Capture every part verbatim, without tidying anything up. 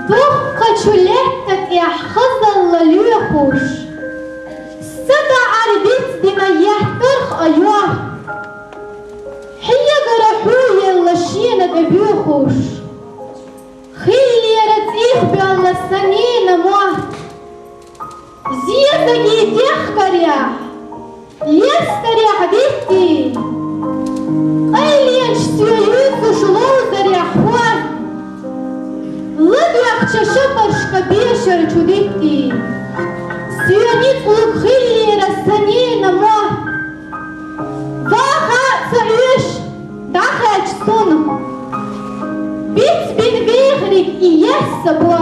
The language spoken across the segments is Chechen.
Духхьал чу лаьтта тӀехь хазалла лоьхуш, са дагӀар бицбина еттарх а йо. Хьегара хьу елла шена тӀе боьхуш, хиллера цӀийх боьлла сан ненан мотт. Зезагийн дехкарехь, лестарехь диттий, къайленаш соьца юьйцуш ловзарехь хӀор, ладоьгӀча шапаршка бешара чу диттий, соьца ницкъ луг хиллера сан ненан мотт. Ваха а ца оьшу, дӀахаьча суна. Бицбина вехариг и есса бо.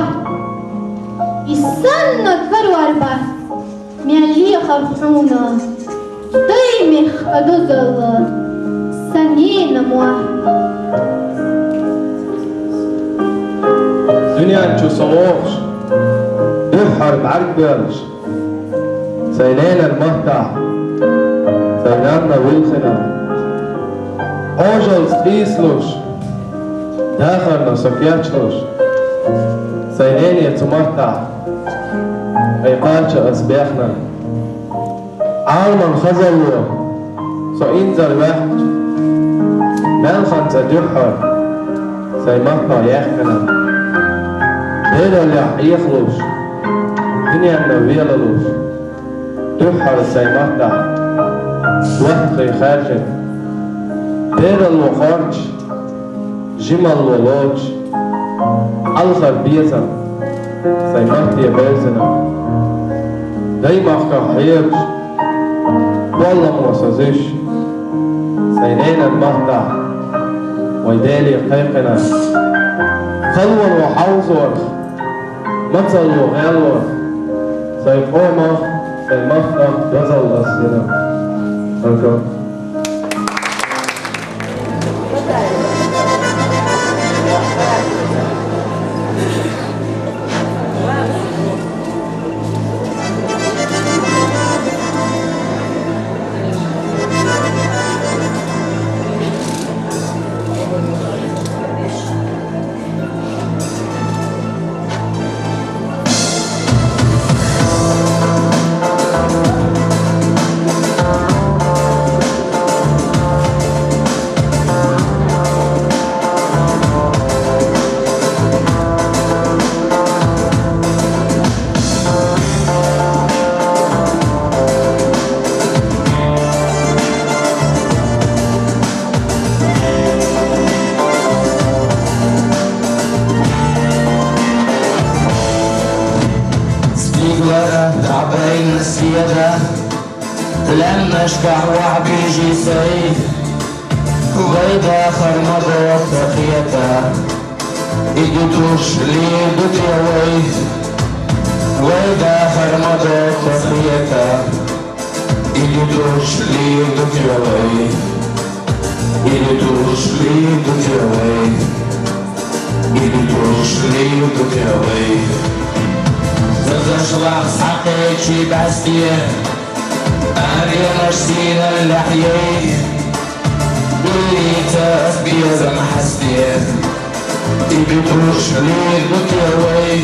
И санна карор бац, мел лехар хьуна, дай мехка дозалла сан ненан мотт. Дуьнен чу со вогӀуш, дуьххьара бӀаргабоьллуш, сайн ненан маттахь, сайн нанна вилхина. Ӏожаллица къийсалуш, дахарна со кечлуш, сайн нене цу маттахь, ай кхача ас бехна. Ӏаламан хазалло со инзарваьккхича, маьлхан цӀа дуьххьара сайн маттахь яьккхина. Бераллехь Ӏехалуш, дуьненна велалуш, дуьххьара сайн маттахь, ваххе хаьржина. Бералло хорчу, жималло лоцуш, хьалхара безам сайн матте бевзина. Даймахках хьегаш, болламо со зуьйш, сайн ненан маттахь, вай Деле кхайкхина. Халонан хьовзорах, мацалло гӀелло, сайн къомах, сайн махках дозалла ас дина. Баркалла. Стигалара дӀабайна седа, лаьмнашкахь вахь бижи сай, вай дахар ма доцу хета. И дуьтуш лийр ду те вай, вай дахар ма доцу хета. И дуьтуш лийр ду те вай, и дуьтуш лийр ду те вай, и дуьтуш лийр ду те вай. Зазашлахь схьакхечи бӀаьсте, аренаш сийналлехь яй, дуьллийца ас безам хьасте. И дуьтуш лийр ду те вай,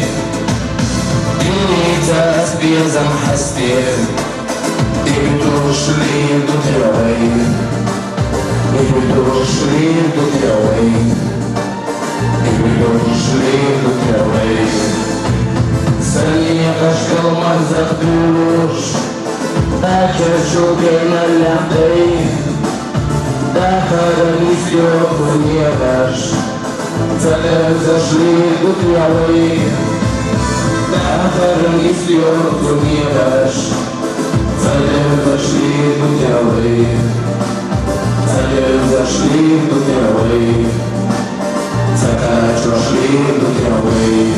дуьллийца ас безам хьасте. И дуьтуш лийр ду те вай, и дуьтуш лийр ду те вай, и дуьтуш лийр ду те вай. Сан некъаш калмазах дуьйлуш, Ӏачарчу геналлехь дай, дахаран нисйо цу некъаш, ца девзаш лийр ду те вай. Дахаран нисйо цу некъаш, ца девзаш лийр ду те вай. Ца девзаш лийр ду те вай. Ца кхачош лийр ду те вай.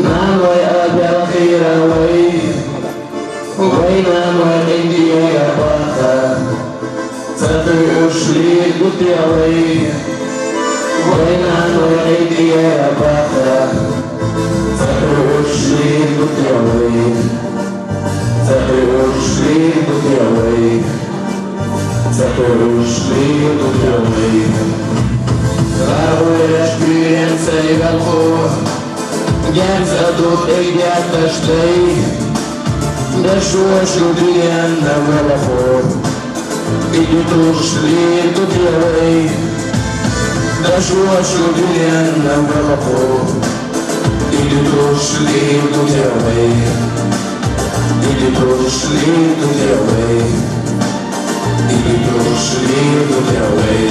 Нанвай абяла хира вай, вай нанвай къинтӀера баха, цатуй ушлир дутӀявай. Вай нанвай къинтӀера баха, цатуй ушлир дутӀявай. Цатуй ушлир дутӀявай. Цатуй ушлир дутӀявай. Гъаргъуйраш куьрен сайвалху, генз адуд эгятдашдай, дашуш дуьньяна велаху. Иди тушлир дутӀявай, дашуш дуьньяна велаху. Иди тушлир дутӀявай, иди тушлир дутӀявай, иди тушлир дутӀявай.